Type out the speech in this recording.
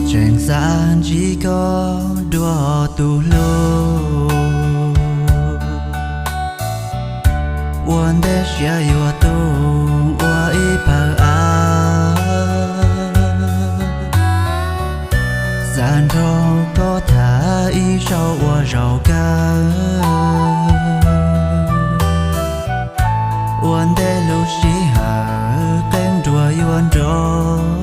Tseem xav ntsib koj dua tus hlub, ua ntej siab yuav tu ua ib pawg av, xav nrog koj tham ib zaug ua zaum kawg, ua ntej lub sij hawm qee nruas yuav nrov.